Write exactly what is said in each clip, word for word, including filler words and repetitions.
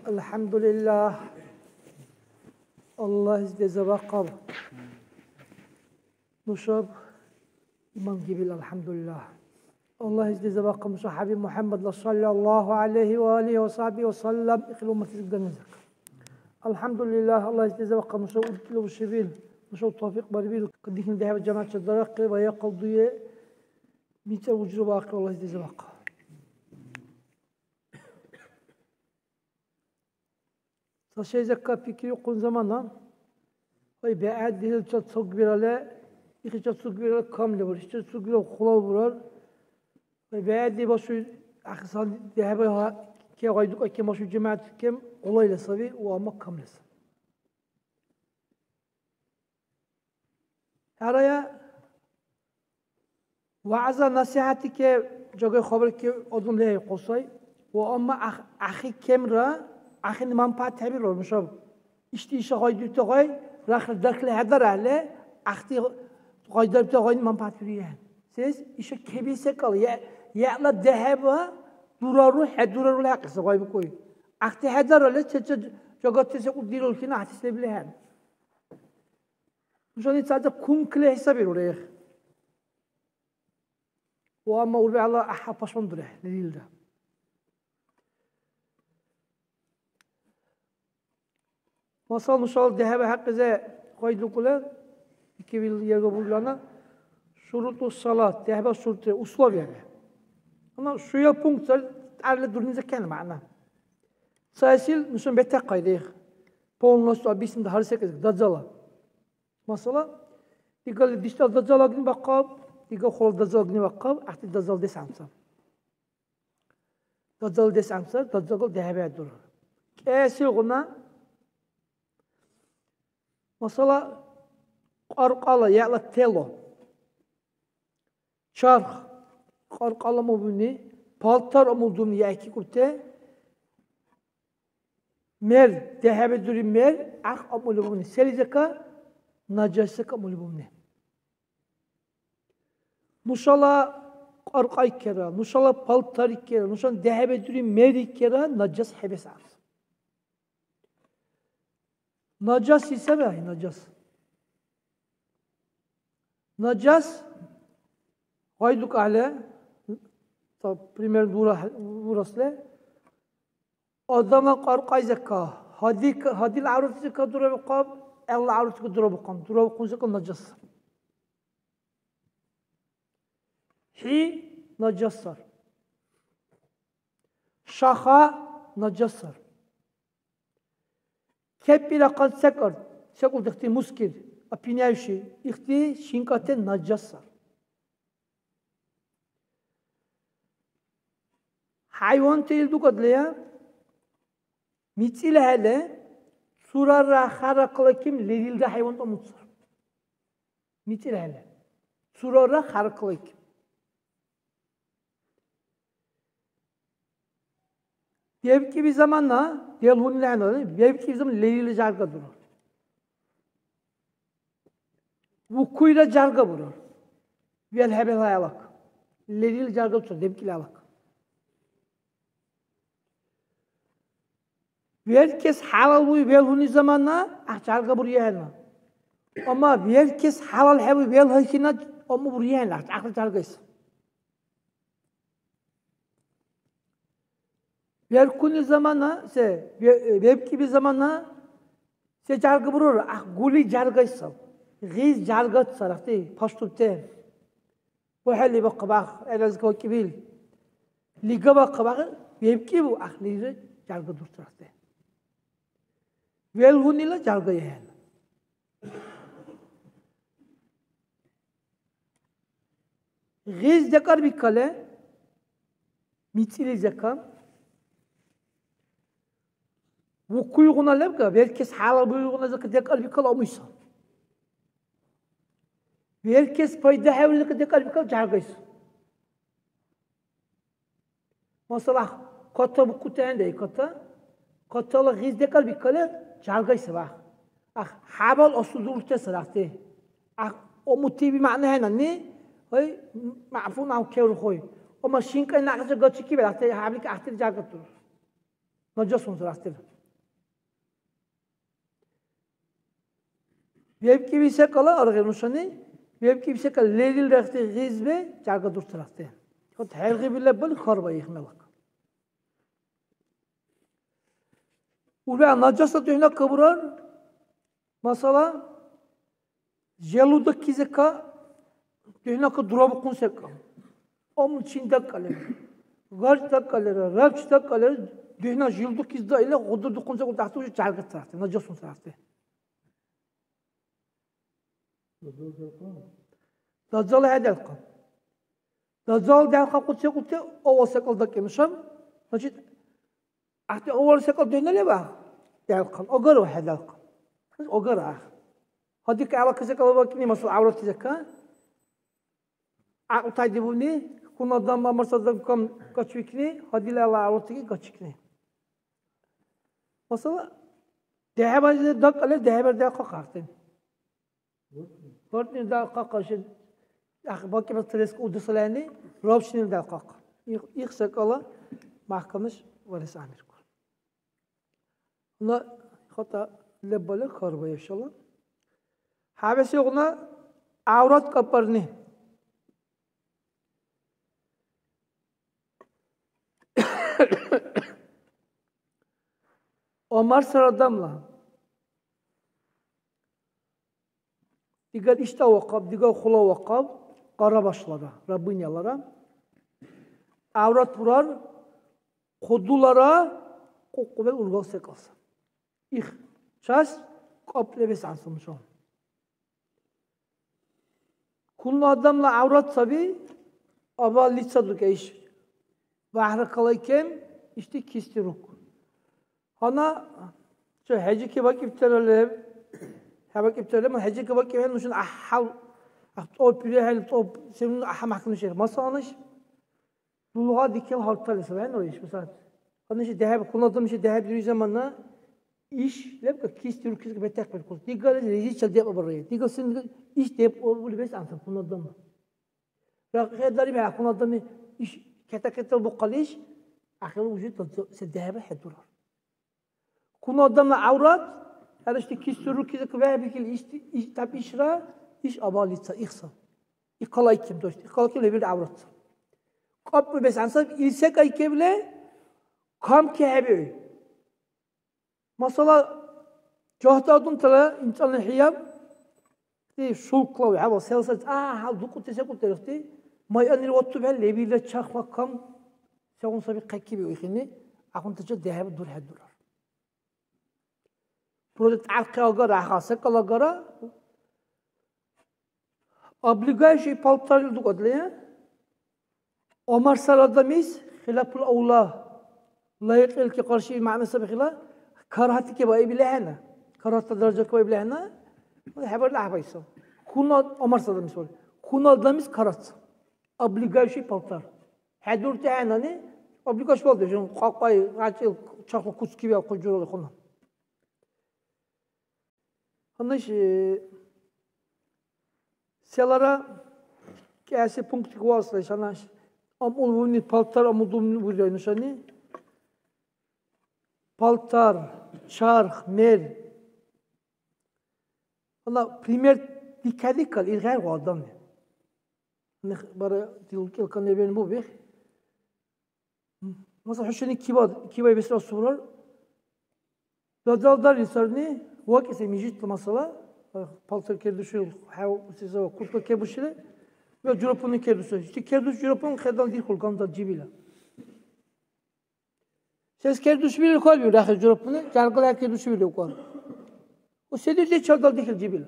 АлхӀямдулиллагь. Аллагьис дезабахъаб нушаб иман гибил, алхӀямдулиллагь. Аллагьис дезабахъаб нуша ХӀябиб МухӀяммадла, саллаллагьу гӀялайгьи ва алигьи ва сахӀбигьи ва саллям, ихъил умматлис ганнизиркаб. АлхӀямдулиллагь, Аллагьис дезабахъаб нуша уркӀила уршибил, нуша тавфикь барибил, дихьни дехӀеба жамигӀят чедарахъи ва яхъал дуе, мицӀир ужра баахъи, Аллагьис дезабахъаб. Ца шайзакка пикриухъун замана, гъай бегӀядли иличил цугбирали, ихичил цугбирали камли бурар, ихичил цугбирали хъулал бурар. Гъай бегӀядли башуй, ахирсалли дехӀеба ке гъай дукӀа кем башуй жамигӀят кем къулайла саби ва амма камли саби. ХӀерая, вягӀза-насихӀятли ке, жагай хабар ке адам лехӀихъу сай. Ва амма ах-, ахъи кемра, ахъни манпагӀят хӀебирар нушаб. Ишди иша гъай дуртагъай, рахли дархли хӀедарахӀели, ахъти гъай дарибтагъайни манпагӀят бириахӀен. Сес? Иша кеби секӀал, я-, яла дехӀеба дурару, хӀедурару лехӀихъи сай гъай бикӀуй. Ахъти хӀедаралли, чечи жагати секӀул дирулхъина гӀяхӀти се билехӀен. Нушани цацахъ кункли хӀисабирулри. Ва амма урбегӀла гӀяхӀял пашмандурехӀе лерилра. Масала, нушала дехӀеба хӀякьлизи къайдукӀули, икивил ярга бурлана, шуруту салат, дехӀеба шуртӀри, условияби. Гьанна шуя пунктар тӀярли дурни закан мягӀна. Цаэсил нушани бетахъайри, полностью объяснить гьар секӀал дазала. Масала, дигалли диштӀал дазалагни бахъаб, дига хъула дазалагни бахъаб, гӀяхӀти дазалдес гӀямцӀаб. Дазалдес гӀямцӀаб, дазагал дехӀебиадурар. КӀиэсилгъуна, масала, кьаркьала яла тело. Чарх, кьаркьала амулбуни, палтар амулдуни яхӀикибти, мер, дехӀебедури мер, гӀяхӀ амулбуни, селизака, наджасака амулбуни. Нушала кьаркьайкера, нушала палтарикера, нушани дехӀебедури мерикера наджас хӀебес гӀяхӀ. Наджас исаб ахӀи, наджас. Наджас гъай дукӀахӀели, ца, пример, дура-, дурасли, адамла кьаркьайзака, гьади-, гьадил гӀявратлизака дурабухъаб, гӀелла гӀявратлизака дурабухъан, дурабухъунзака наджас. ХӀи наджас сар. Шаха наджас сар. КепӀира хъал секӀал, секӀал ихти мускир, опьяняющий, ихти шинкӀати наджас сар. ХӀяйванти ил дукадли, мицӀила хӀела, цурара харахъала ким лерилра хӀяйван амуцар. МицӀирхӀели. Цурара харкалик. БебкӀиби замана, делгьунила хӀянали, бебкӀиби замана лерилра жярга дурар. Укуйра жярга бурар. ВелхӀебелгӀелак. Лерилра жярга буцар, дебкӀила гьалак. Веркес хӀялалвуй велгьуни замана, гӀяхӀ жярга бургьехӀенна. Амма веркес хӀялал хӀевуй велхӀейхӀенна, амма бургьехӀенна, гӀяхӀ жяргайс. Веркуни замана, се, ве-, вебкӀиби замана, се жярга бурура, гӀяхӀ гули жяргайсал. Гъиз жяргацара, ахъти, паштубте. УхӀели бахъабах, гӀелазга вакӀибил. Лига бахъабах, вебкӀибу ахънилира жярга дурцахъес. Велгьунила жярга яхӀял. Гъиз декӀарбикале, мицӀили зека. Укуйгъуна лебга, веркес хӀялалбуйгъуна зека декӀарбикал амуйса. Веркес пайда хӀеври зека декӀарбикал жяргайс. Масала, кота букутен дей, кота. Котала гъиз декӀарбикале жяргайс ва. Ах, хӀябал асудуртес рахте. Ах, о мутиби мягӀна хӀенани, ой, маъфун ав керухой. О машинкай нахъа гачи кибе рахте, хӀяблик ахтир жярга тур. Нажас унзрахътира. ВебкӀиби секӀала аргъира нушани, вебкӀиби секӀал лерил рахти гъизбе чарга дуртарахти. Вот хӀергъиби лебали хьарбаихъ мелак. Урга нажасла духӀна кабурар, масала, желудоккизека духӀнака дурабухъун секӀал. Омчин дакӀалера, гаж дакӀалера, рабч дакӀалера, духӀна желудоккиз даила гъудурдухъун секӀал, тӀахти уже чаргацарахти, нажасунсарахти. Дазала хӀеделхъан. Дазала дялхъахъути секӀулти авал секӀал дакӀи нушаб. Значит, гӀяхӀти авал секӀал духӀна леба? Дялхъан. Агара хӀедалхъан. Агара гӀяхӀ. Гьадик гӀелака секӀал бакӀни, масала, гӀяврати зека. ГӀякьлтай дибуни, хьуна адам, марса адам кам гачвикни, гьадила гӀела гӀявратиги гачикни. Масала, дехӀебази дакӀали, дехӀебар дяхъахъахъен. Гьарни дахъахъа ши, ахъ, бакӀибас треск удусалани, рабчнил дахъахъа. Их, их секӀала мяхӀкамдеш варес гӀямиркур. Гьуна хатӀа леббале хьарбаиб шала. ХӀябэсигъуна гӀяврат кӀапӀарни. Омар сар адамла. Дигар ишдавахъаб, дигар хулавахъаб, къарабашлара, рабынялара. ГӀяврат бурар, хъудулара, кьукьубел ургал секӀал сай. Их час кьапӀ лебес гӀянсан нуша. Хьунул адамла гӀяврат саби, аба лица дукӀа иш. БяхӀра калайкен, ишди кисти рук. Гьанна, чу хӀеджики бакӀибтира леб, хӀебакӀибтира леб, хӀеджики бакӀибхӀели нушани гӀяхӀял, гӀяхӀ тӀоп бирехӀели тӀоп, сенну гӀяхӀял мяхӀкамдеш лер. Масалан, иш, дулгъа дикил гьалтали саби, хӀенну иш, мисал. Гьанна иши дехӀеб, хьунул адам иши дехӀеб дирули замана, иш лебка кисти рукизга бетахъбиркус. Дигалли ризичил дебъабарая. Дигал сен иш дебъабули бес анцаб хьунул адамла. РахъхӀедариб хӀяхъун адамли иш кета-кетал бухъалис, ахирла уже се дехӀеба хӀедурар. Хьунул адамла гӀяврат, хӀера ишди кисти рукиза вехӀбихьили, ишди, иш, тяп ишра, иш абалица, ихса. Ихъала иким, то есть, ихъала иким лебил гӀяврат. КьапӀбес гӀянса ил секӀай кевли, кам кехӀебиуи. Масала, жагьти адамтала имцӀали хӀяб, ити шулкла хӀябал села сари, гӀяхӀял дукьути секӀулти рахти, майъанира ватурбхӀели, лебилра чархла кам сегъуна саби хъекиби ихини, ахъунтачил дехӀеба дурхӀедурар. Просто тӀярхъи агара, гӀяхӀял секӀал агара, облегающий палтар ил дукьадли, Омар сар адамис хилафул авла лайикьилти къарши мягӀна саби хила, каргьатти кебаибли ахӀенна, каргьатла даража кебаибли ахӀенна, хӀебарли гӀяхӀбайсал. Хьунул Омар сар адамис вали. Хьунул адамис каргьат. Облегающий палтар. ХӀядурти ахӀеннани, облегающий палтар, жин кьакьай, гӀячил, чархла куц кивиахъу журали хьуна. Гьанна иш, э, селара кӀиэси пунктик валсла иш, гьанна иш амулвуни палтар амулдумни бургай нушани. Палтар, чарх, мер. Гьанна пример дикали кал, иргъайгъу адамли. Гьанна бара дил кӀелкан лебен бубих. Масала, хӀушани киба, кибай бесра асубирар. Дадалдарли сарни, вакӀес мижитла масала, палтар кердушил, хӀяв, сизава, куртка кердушили, ва журапуни кердуса. Ишди кердуш журапун хӀедан дирхул гандал жибила. Сес кердушбирил калбиур, ахир журапуни, жяргала кердушбирил кал. У седирли чардал дихил жибила.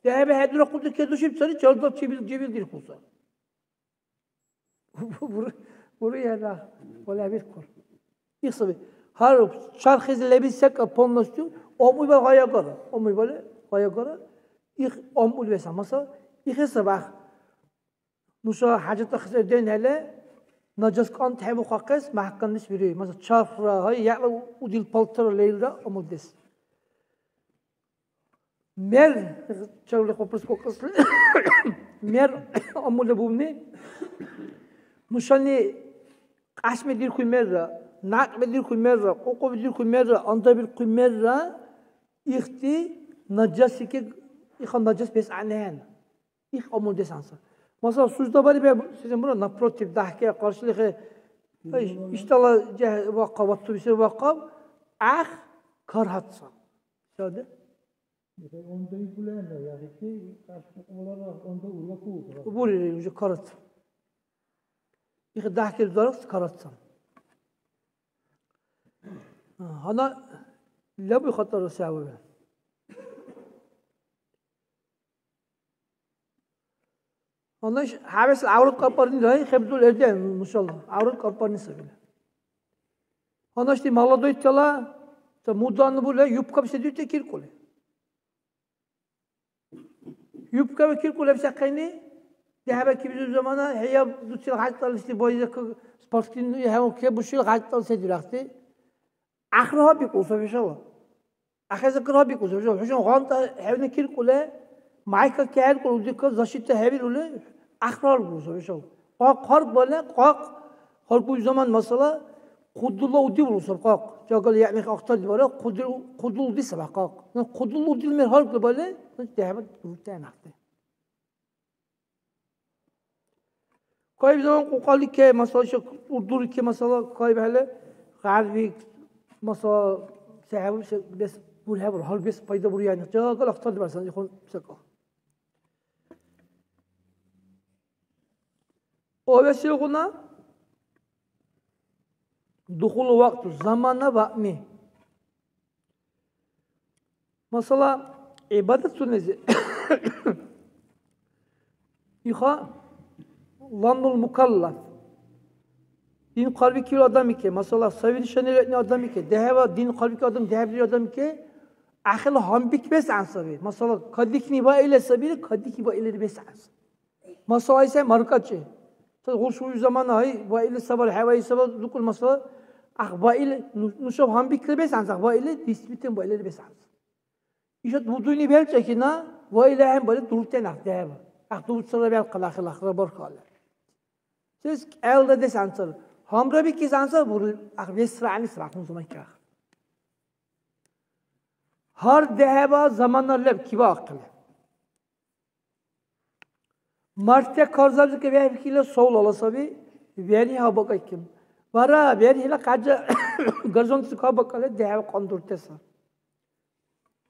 ДехӀеба хӀедурахъути кедушиб сари, чардал чибил, чибил дирхъуса. Буру, буру яна, валабиркур. Их саби. Гьар чархизи лебил секӀал полностью омуйбал гъайагара. Омуйбали гъайагара. Их омули веса. Маса, ихе сабах. Нуша хӀяжат ахсерден хӀела, нажас кьант хӀебухъахъес мяхӀкамдеш вири. Маса, чархра, гьай, яла удил палтар леилра амулдес. Мер, чарли хъупрус кокасли, мер амулебубни, нушани кьяшми дирхуй мерра, някъби дирхуй мерра, кьукьуби дирхуй мерра, андабирхъуй мерра, ихти наджаси ке, иха наджас бес гӀягӀнихӀен. Их амулдес анса. Масала, сужда бариб, сизен бура, напротив, дяхӀке, къаршилихъе, ай, иштала жагь вахъа, ваттубиси вахъа, гӀяхӀ каргьатса. Саде? Онда икӀулана, яхӀики, кьяшми кьулара, онда ургакулра. Бурили, уже карат. Их дяхӀкил дарахъ каратсан. Гьанна лебли хатӀара сявая. Гьанна иш хӀябэсил гӀяврат къапарнира хӀебдул эрден, нушала гӀяврат къапарни сабила. Гьанна ишди молодойтала, ца мудан буля, юбкаби се дирти киркули. Юбка ва киркур лебсахъени, дяхӀяба кибизур замана, хӀяб дуцил хӀяжтӀалиси бойза к-, спортивный хӀява кебушил хӀяжтӀал се дирахъти. Ахъра гьабикӀуса хӀушала. Ахъес акӀар гьабикӀуса хӀушала. ХӀушан гъантӀа хӀевни киркули, майка кехӀеркур, удика защита хӀебирули, ахъра гьаргуса хӀушала. Къакъ гьаргбали, къакъ гьаргуй заман масала, хъудурла удиб бурусаб къакъ. Жагали яъни ахтардибара, хъудир-, хъудулди саба къакъ. Ну хъудул удил мер гьаргли бали, ну дехӀба дурутен ахти. Кайб заман кьукьали ке, масала, ша урдури ке, масала, кайб хӀела гӀярби, масала, сехӀебу, се-, бес бурхӀебур, гьар бес пайда бур яни. Жагали ахтардибара, сан ихун секӀал. Овесилгъуна духула вакьту, замана ваъни. Масала, гӀибадат сунези. Иха ланнул мукаллаф. Дин хъарбикибил адам ике, масала, совершеннолетний адам ике, дехӀева дин хъарбикиб адам, дехӀебирил адам ике, ахила гьанбикибес гӀян саби. Масала, кадихни ва иле сабили, кадихни ва илери бес гӀян саби. Масала, исай маркачи. Ца гъур шуй замана, гьай, ва или сабар, хӀева и сабар, дукул масала. Ах, ва или, ну, нушаб гьанбикибес гӀян саби, ва или, действительно, ва илери бес гӀян саби. Ишад будуни белчӀахъина, ва ила хӀянбали дуртӀен ахъдехӀеба. Ахъ, дубуцара бялхъала, ахъила, ахъра бархала. Сес кӀелра дес анцӀал. Гьамра бикис анцӀал бурул, ахъ, весра гӀягӀнис рахун заман ках. Гьар дехӀеба замана леб кивахъили. Марте карзализиб вехӀихьила совлала саби, верхӀи гьабакӀайкиб. Вара верхӀила хъяжа горизонтли кабакӀалли, дехӀеба къандуртеса.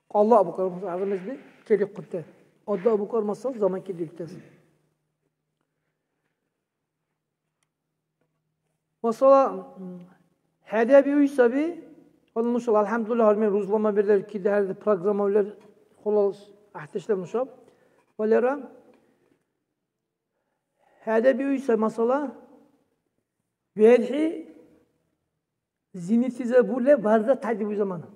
Алла абукьар, масала, адамлизиб керихъунти. Алла абукьар, масала, заман кедиртес. Масала, м, хӀедиаби уй саби, вала нушала, алхӀямдулилла, гьар мер рузлама берлер, кида хӀерди программа лер, хулал гӀяхӀдеш лер нушаб. Валера, хӀедиаби уй саби, масала, верхӀи зенитлизир були, барра тайдибуй замана.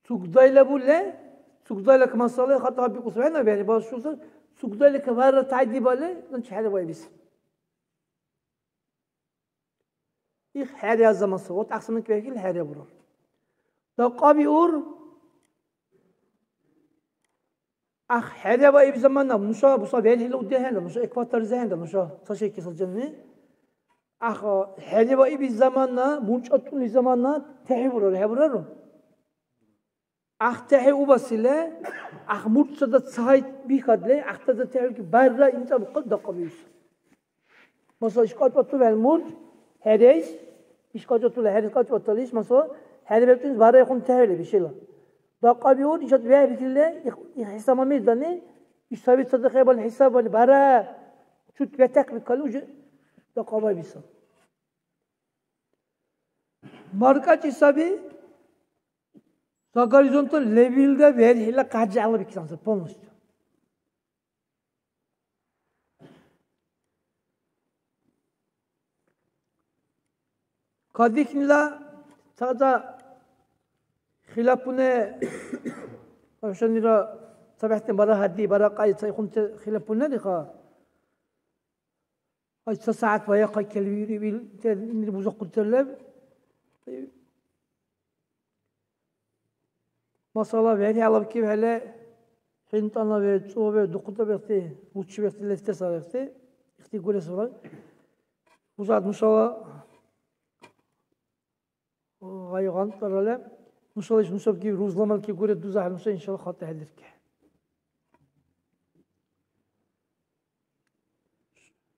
Цугдайла буле, цугдайла ка масала хатӀа бикӀус вегӀна, вегӀни башуса, цугдайла ка варра тайдибали, ну, чехӀе вайбис. Их хӀеря замаса, вот ахсана квехил хӀеря бурар. Дахъаби ур, Ах, хӀерева иб замана, нуша буса верхӀила удехӀенра, нуша экватор зехӀенра, нуша ца шейки саджанни. Ах, хӀерева иб замана, мурчӀатуни замана, техӀи бурар, хӀебурару? Ах, техӀи убасиле, ах, мурчӀада цай бихадле, ахтаза техӀи барра имцӀабухъа дахъабиуса. Масала, иш кьачӀватур вегӀ мурт, хӀерейс, иш кьачӀватурла хӀерейс кьачӀваталис, масала, хӀербелчӀунис барайхъун тяхӀели бишила. Дахъабиур, ишад вегӀ бикилли, их, их хӀисама мирдани, иш саби цадахъебали хӀисабали бара, чут ветахъ бикалли, уже дахъабай биса. МаркӀачи саби, за горизонтал левилра верхӀила хъа жагьла бикиланса полностью. Кадихнила цаца хилапуне, вообще-нира цабехӀти бара хадди, бара кьяй, цайхъунти хилапуне диха. Ай, ца сягӀят ваяхъа келвири, ил те-, ил бузахъути леб. Масала, вегӀни алавкибхӀели, хӀинтӀана ве, цӀуба ве, духъутӀа бегӀти, учи бегӀти, лерти сабехӀти, ихти гулес вара. Бузад нушала гъайгъантӀарала, нушала иш нушаб гиб рузла малки гуре дузахӀел нуша, иншалла, хатӀа хӀедирки.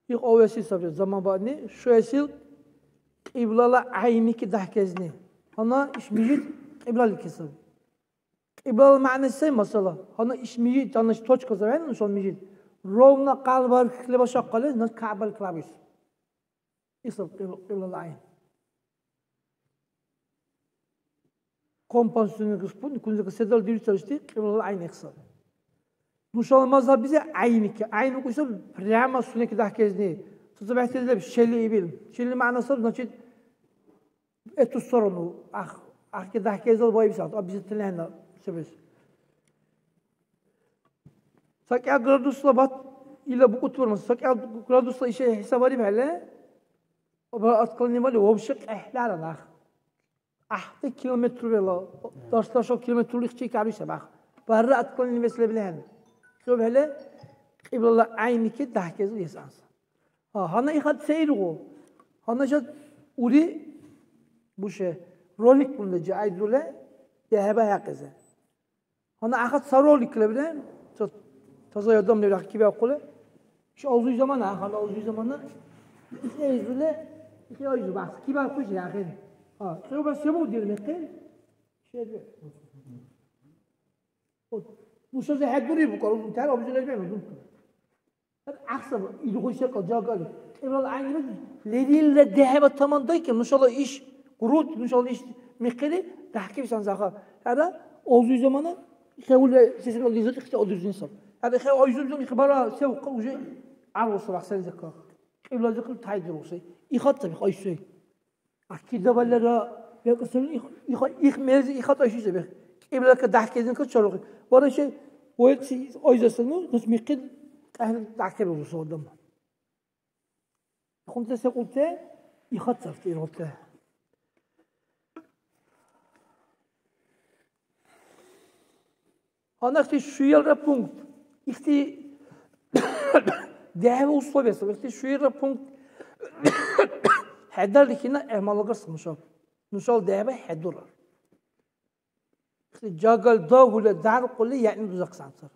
Их овеси саби заман баъни, шуэсил кьиблала гӀяйники дяхӀкезни. Гьанна иш мижит кьиблалики саби. Кьиблала мягӀна сай масала. Гьанна иш мижит, гьанна иш точка завяна нушала мижит. Ровно къалбарг лебашахъали, на Каъбал клабис. Исаб кьиб-, кьиблала гӀяйн. Компас сунела кунзика седал дирцаличти кьиблала гӀяйн ихсаб. Нушала мазгьаблизи гӀяйники, гӀяйн укӀуси саб прямо сунеки дяхӀкезни. ЦацабехӀти леб шели ибил. Шели мягӀна саб, значит, эту сторону, ах, ахки дяхӀкезал баибси, обязательно хӀянна се бес. СакӀял градусла бат ила букӀутбармас, сакӀял градусла иша хӀисабарибхӀели, обратный отклонение вали вообще кьяхӀлара нах. ГӀяхӀти километр вела, даршдашал километр ихчи кабиша бах. Барра отклонение вес леблихӀен. ХӀебхӀели кьиблала гӀяйники дяхӀкезу ес анса. А, гьанна ихад се иргъу? Гьанна ишад ури буше, ролик мунда жагьидлули дехӀеба хӀякьизе. Гьанна ахат ца ролик лебри, ца таза адам лебри ахъ кибиахъули. Иш алзуй замана, гьанна алзуй замана. Иш айзули, иш айзу бахс. Кибиахъули ахир. А, цуба се мудир мекъи? Шеби. Вот. Нуша зе хӀедури букар, узун тяра обзилер бен, узун. ГӀяхӀсаба, илгъуй секӀал жагали. Кьиблала гӀяйнила лерилра дехӀеба тамандайкиб, нушала иш гурут, нушала иш михъири дяхӀкибси анцӀаха. ХӀера, алзуй замана, хевли сесенал лиза ихти одирзин саб. ХӀера, хев айзурзун ихбара се ухъа уже гӀяргъуса вахсари закка. Кьиблализахъи тайдируси. Ихат саби хайсуй. Акидавалара бекӀусирли их, их, их мези ихатӀа ши саби. Кьиблака дяхӀкединка чарухъи. Вара ше вайци ойзасану, нус михъид кьяхӀил дяхӀкебирусу адам. Хунте секӀулте ихат сарти иргъулте. Гьанна ихти шуялра пункт. Ихти дехӀеба условия саби. Ихти шуялра пункт хӀедарли хӀяйна гӀямалагар саби нушаб. Нушала дехӀеба хӀедурар. Ихти жагал дагьула дяркъули яъни дузахъес анцӀар.